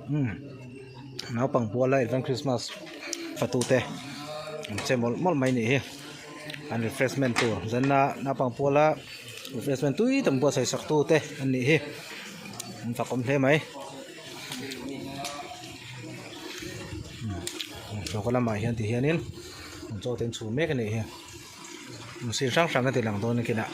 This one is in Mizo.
Umm naupang puala event christmas fatu te an che mawlh mawlh mai nih hi an refreshment tur zanna naupang puala refreshment tui tak buatsaih sak tu te an nih hi an fakawm hle mai choka lamah hian ti hianin an chaw te an chhum mek a nih hi machine hrang hrang a ti lang dawn a kinah.